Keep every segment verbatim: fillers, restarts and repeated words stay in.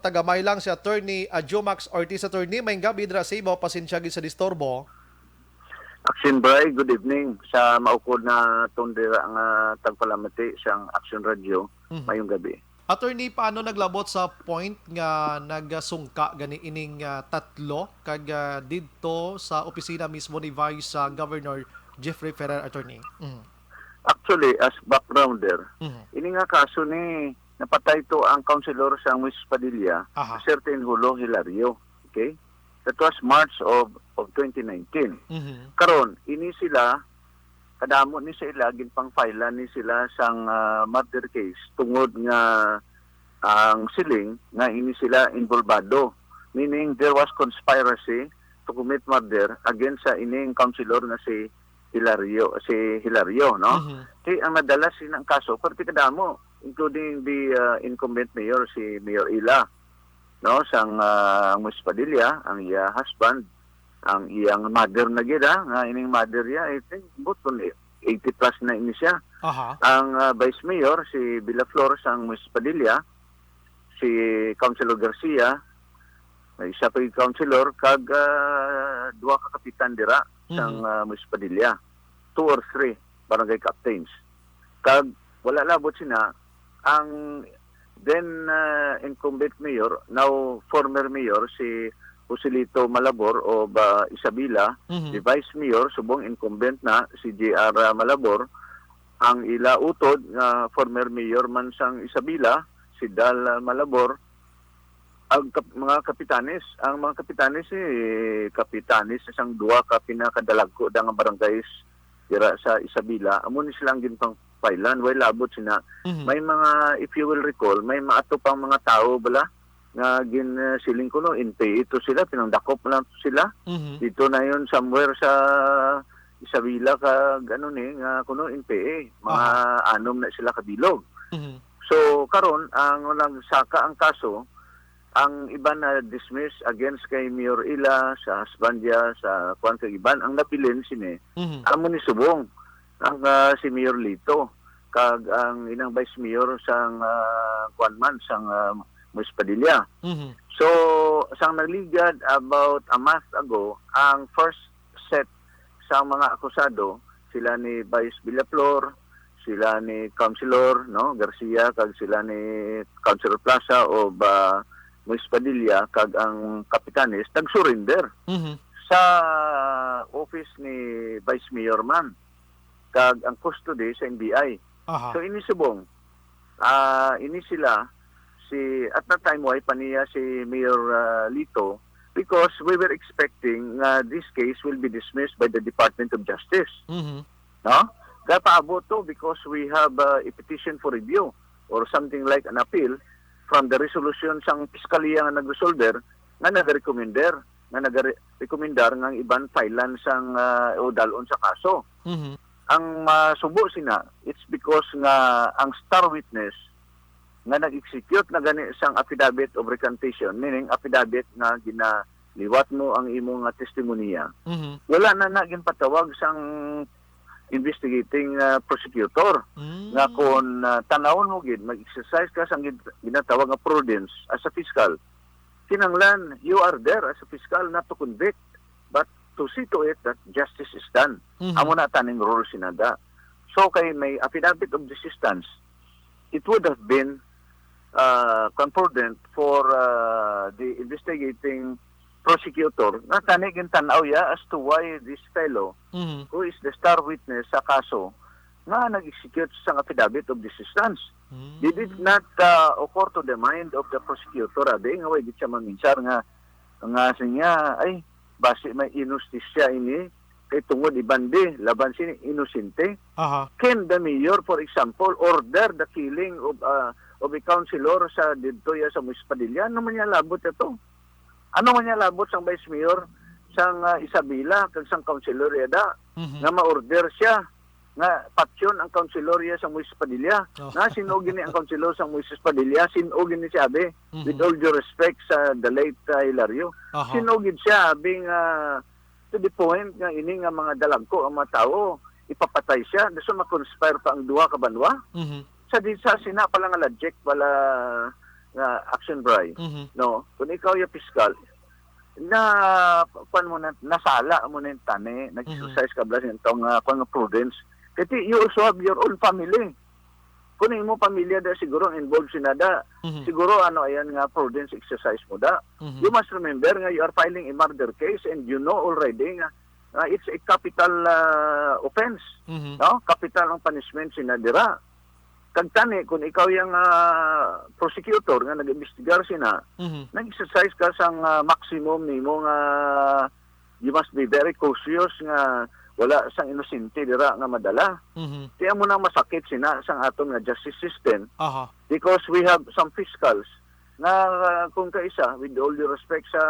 Tagamay lang si Attorney, ah, Jomax Ortiz. Attorney, may gabi dira sa imo. Pasensya gid sa disturbo. Action Bray, good evening. Sa maukod na tong dira nga tagpalamati sang Action Radio, Mhm. mayong gabi. Attorney, paano naglabot sa point nga nagasungka gani ining, ah, tatlo kag, ah, didto sa opisina mismo ni Vice, ah, Governor Jeffrey Ferrer, Attorney? Mhm. Actually, as backgrounder, Mhm. ini nga kaso ni napatay to ang councilor sa Muis Padilla, Aha. Sir Tenhulo Hilario. Okay? That was March of, of twenty nineteen. Mhm. Karon, ini sila, kadamo ni sa ila, ginpangfilean ni sila sang, ah, murder case tungod nga ang siling nga ini sila involvado. Meaning, there was conspiracy to commit murder against sa ining councilor nga si Hilario, si Hilario, no? Mhm. Kay ang nadala sina ang kaso, perti kadamo, including the, uh, incumbent mayor, si Mayor Ila, no? Sang, uh, Muis Padilla, ang iya husband, ang iyang mother na gid, ha? Nga ining mother niya, I think, but kung eighty plus na ini siya. Aha. Ang, uh, vice mayor, si Villaflor, sang Muis Padilla, si Councilor Garcia, may isa pa yung councilor, kag, ah, duha ka kapitan dira sang, Mhm. ah, Muis Padilla. Two or three barangay captains. Kag wala labot sina ang then, ah, incumbent mayor, now former mayor, si Joselito Malabor o ba Isabela, Mhm. the vice mayor, subong incumbent na si J R Malabor, ang ila utod nga former mayor man sang Isabela, si Dal Malabor, ang kap-, mga kapitanes, ang mga kapitanes, eh, kapitanes sang duha ka pinakadalagko da nga barangays dira sa Isabela, amo ni sila ang ginpangpailan, way labot sina. Mhm. May mga, if you will recall, may maato pang mga tawo bala nga gin, uh, siling kuno, N P A to sila, pinangdakop lang to sila. Mhm. Dito na yun, somewhere sa Isabela kag ano ni, nga kuno N P A, mga Aha. anom na sila kabilog. Mhm. So, karon, ang nagsaka ang kaso, ang iban na dismiss against kay Mayor Ila, sa husband niya, sa kuwan kag iban, ang nabilin sini, Mhm. amo ni subong, ang, ah, si Mayor Lito, kag ang inang vice mayor sang, ah, kuwan man, sang, ah, Muis Padilla. Mhm. So, sang nagligad about a month ago, ang first set sang mga akusado, sila ni Vice Villaflor, sila ni Councilor, no, Garcia, kag sila ni Councilor Plaza o ba Muis Padilla, kag ang kapitanes, nag-surrender Mhm. sa office ni Vice Mayor man, kag ang custody sa N B I. Aha. So, ini subong, ah, ini sila, si, at that time, way pa niya si Mayor, ah, Lito, because we were expecting nga this case will be dismissed by the Department of Justice. Mhm. No? Gapaabot to because we have, uh, a petition for review or something like an appeal from the resolution sang piskalya nga nagresolver nga nagarekomender, nga nagarekomendar nga ang iban filean sang, uh, o dalon sa kaso. Mhm. Ang masubo sina, it's because nga ang star witness nga nag-execute na gani sang affidavit of recantation, meaning affidavit nga ginaliwat mo ang imo nga testimonya, Mhm. wala na na ginpatawag sang investigating, ah, prosecutor Mm. nga kon, ah, tanawon mo gid, mag-exercise ka sang gin-, ginatawag nga prudence as a fiscal. Kinahanglan, you are there as a fiscal not to convict, but to see to it that justice is done. Mhm. Amo na taning rule sinada. So, kay may affidavit of desistance, it would have been, uh, concordant for, uh, the investigating prosecutor nga tani gintan-aw ya as to why this fellow Mhm. who is the star witness sa kaso nga nag-execute sang affidavit of desistance. Mm. Did it not, uh, occur to the mind of the prosecutor, abi, nga way gid siya maminsar nga, nga siya, ay, basi may inustisya ini, kay tungod iban di, laban sini inosente? Aha. Can the mayor, for example, order the killing of, uh, of a councilor sa didto ya sa Muis Padilla? Ano man niya labot ito? Ano man niya labot sang vice mayor, sang, uh, Isabela, kag sang councilor ya da, Mhm. nga ma-order siya nga patyon ang councilor ya sa Muis Padilla? Oh. Nga sin-o gini ang councilor sa Muis Padilla? Sin-o gini siya, abi? Mhm. With all due respect sa the late, uh, Hilario. Aha. Sin-o gid siya, abi, nga to the point nga ini nga mga dalagko ang mga tawo, ipapatay siya, dason ma-conspire pa ang duha ka banwa. Mhm. Sa di, sa sina pala nga logic pala, nga action, Bri, Mhm. no? Kung ikaw yung piskal, na, kuwan mo na, nasala mo na yung tani, nag-exercise ka bala sa itong, ah, kuwan nga prudence. Kasi you also have your own family. Kung imo pamilya da, siguro ang involved sina da, Mhm. siguro ano ayan nga prudence exercise mo da. Mhm. You must remember nga you are filing a murder case and you know already nga, ah, it's a capital, ah, offense, Mhm. no? Capital ang punishment sina dira. Kag tani, kung ikaw yung, ah, prosecutor nga nag-imbestigar sina, Mhm. nag-exercise ka sang, ah, maximum nimo nga you must be very cautious nga wala sang inosente dira nga madala. Mhm. Kaya mo na masakit sina sang aton nga justice system Aha. because we have some fiscals nga, ah, kung kaisa, with all due respect sa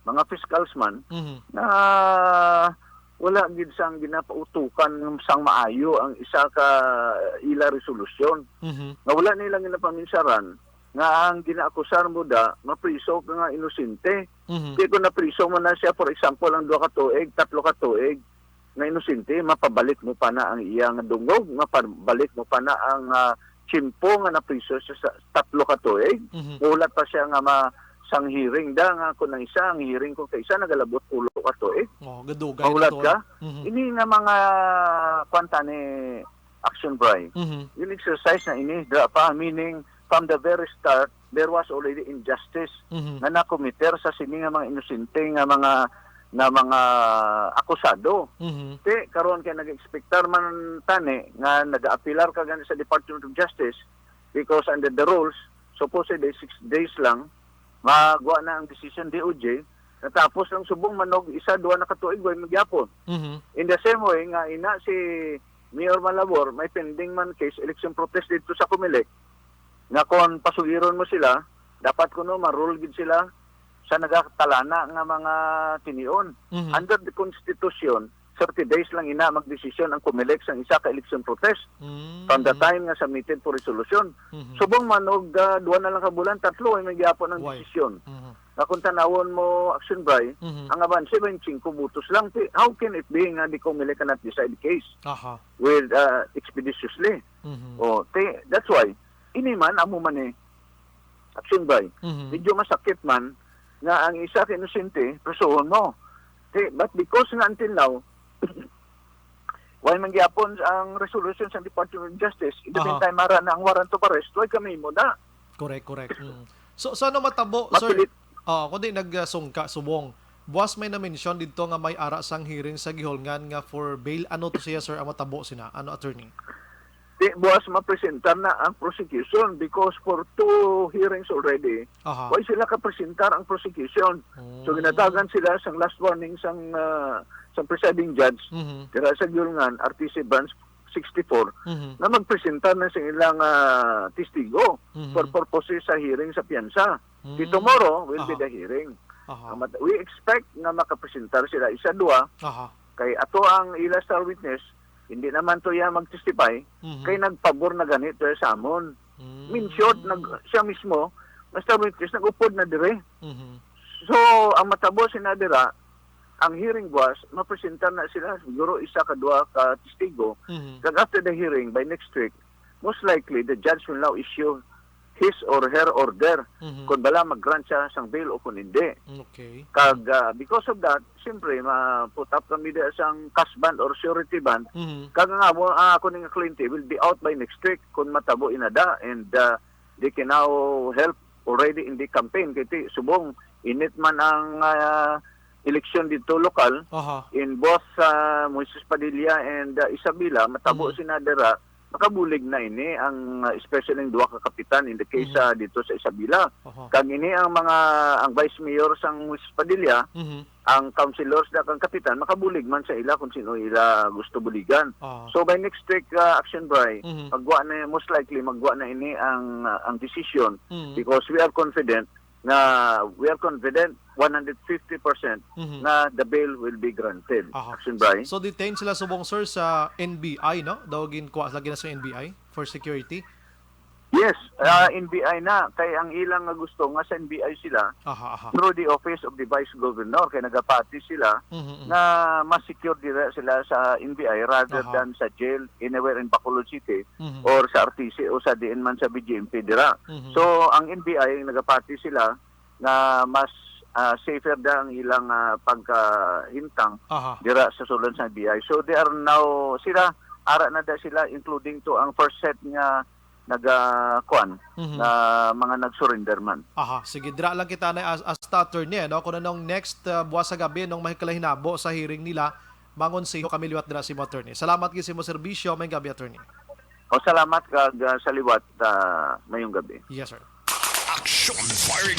mga fiscals man, Mhm. nga wala gid sang ginapautukan sang maayo ang isa ka ila resolusyon. Mhm. Nga wala nila ginapaminsaran nga ang ginaakusar mo da, mapriso ka nga inosente. Mhm. Kaya kung napriso mo na siya, for example, ang duha ka tuig, tatlo ka tuig, nga inosente, mapabalik mo pa na ang iya nga dungog, mapabalik mo pa na ang, ah, tiyempo nga napriso siya sa tatlo ka tuig. Mhm. Muhulat pa siya nga ma-, sang hearing da, nga kung ang isa, ang hearing kung sa isa, nagalabot ulo ka tuig. Oh, gadugay na Mahulat to. ka? Mhm. Ini nga mga, kwan ta ni action, Bri. Mhm. Yung exercise na ini, dira pa, meaning, from the very start, there was already injustice Mhm. nga nakomiter sa sini nga mga inosente nga mga, nga mga akusado. Mhm. Ti, karon kay nag-expectar man tani nga nag-aapilar ka gani sa Department of Justice because under the rules, supposedly six days lang, magwa na ang decision D O J, natapos ang subong manog isa, duha na ka tuig, way magyapon. Mhm. In the same way nga ina si Mayor Malabor, may pending man case, election protest dito sa Comelec, nga kon pasugiron mo sila, dapat kuno ma-rule gid sila sa nagatalana nga mga tinion. Mhm. Under the Constitution, thirty days lang ina magdesisyon ang Comelec sang isa ka election protest Mm. from the time nga submitted for resolution. Mhm. Subong man og, ah, duha na lang ka bulan, tatlo ay may gyapon ang Why? desisyon. Mhm. Nga kung tanawon mo, Action Bri, Mhm. ang abanse, twenty-five butos lang. Ti, how can it be nga the Comelec cannot decide the case Aha. with, ah, expeditiously? Mhm. Oh, ti, that's why, ini man, amo man eh, Action Bri. Mhm. Medyo masakit man nga ang isa ka inosente, presohon mo. Ti, but because nga until now, why man gyapon ang resolution sa Department of Justice, in the Aha. meantime, ara na ang warrant of arrest, why kami mo na? Correct, correct. Mm. So, so ano matabo, sir? Mapilit. Ah, kundi nagsungka, subong. Buwas may na-mention dito nga may ara sang hearing sa Gihulngan nga for bail. Ano to siya, sir, ang matabo sina? Ano, attorney? Di, buwas mapresentar na ang prosecution because for two hearings already, Aha. why sila kapresentar ang prosecution? So, Mm. ginatagan sila sang last warning sang, ah, sang presiding judge, Mhm. dira sa Gihulngan, R T C Branch sixty-four, Mhm. na magpresentar na sa ilang, ah, testigo Mhm. for purposes sa hearing sa piyansa. Di Mm. tomorrow will be Aha. the hearing. Aha. Ang mat-, we expect nga makapresentar sila isa, duha, Aha. kay ato ang ila star witness, hindi naman to iya mag-testify, Mhm. kay nagpabor na gani to sa amon. Mm. In short, nag-, siya mismo, nga star witness, nag-upod na dire. Mhm. So, ang matabo sina dira, ang hearing buwas, mapresentar na sila, siguro isa ka duha ka testigo. Mhm. Kag after the hearing, by next week, most likely, the judge will now issue his or her order Mhm. kung bala mag-grant siya sang bail o kung hindi. Okay. Kag, ah, because of that, siyempre, ma-put up kami diha sang cash bond or surety bond. Mhm. Kag nga mo, ah, ako ning kliyente will be out by next week kung matabo inada, and, ah, they can now help already in the campaign. Kay ti-, subong, init man ang, ah, eleksyon dito lokal, Aha. in both, ah, Moises Padilla and, ah, Isabela, matabo Mhm. sina dira, makabulig na ini ang, ah, especially ang duha ka kapitan in the case Mhm. sa dito sa Isabela. Aha. Kag ini ang mga, ang vice mayor sang Moises Padilla, Mhm. ang councilors na kang kapitan, makabulig man sa ila kung sino ila gusto buligan. Ah. So by next week, ah, Action Bri, Mhm. magwa na, most likely magwa na ini ang, ah, ang decision Mhm. because we are confident na, we are confident one hundred fifty percent Mhm. na the bail will be granted. Aha. Action Bri. So, detained sila subong, sir, sa N B I, no? Daw ginkuha lagi na sa N B I for security? Yes, ah, N B I na. Kay ang ilang nga gusto nga sa N B I sila, aha, aha, through the Office of the Vice Governor, kay nagapati sila, mhm, mhm, nga mas secure dira sila sa N B I rather, aha, than sa jail anywhere in Bacolod City, mhm, or sa R T C o sa diin man sa B J M P dira. Mhm. So, ang N B I, nagapati sila nga mas, ah, safer da ang ilang, ah, pagkahimtang, aha, dira sa sulod sa N B I. So, they are now, sila, ara na da sila, including to ang first set nga naga-, kuan, mhm, nga mga nag-surrender man. Aha, sige, dira lang kita na as, as attorney, no? Kung anong next, uh, buwas sa gabi, nung may kalahinabo sa hearing nila, mangonseho kami liwat dira sa imo, attorney. Salamat gid sa imo serbisyo. May gabi, attorney. O, salamat kag, uh, sa liwat, uh, mayong gabi. Yes, sir. Action Firing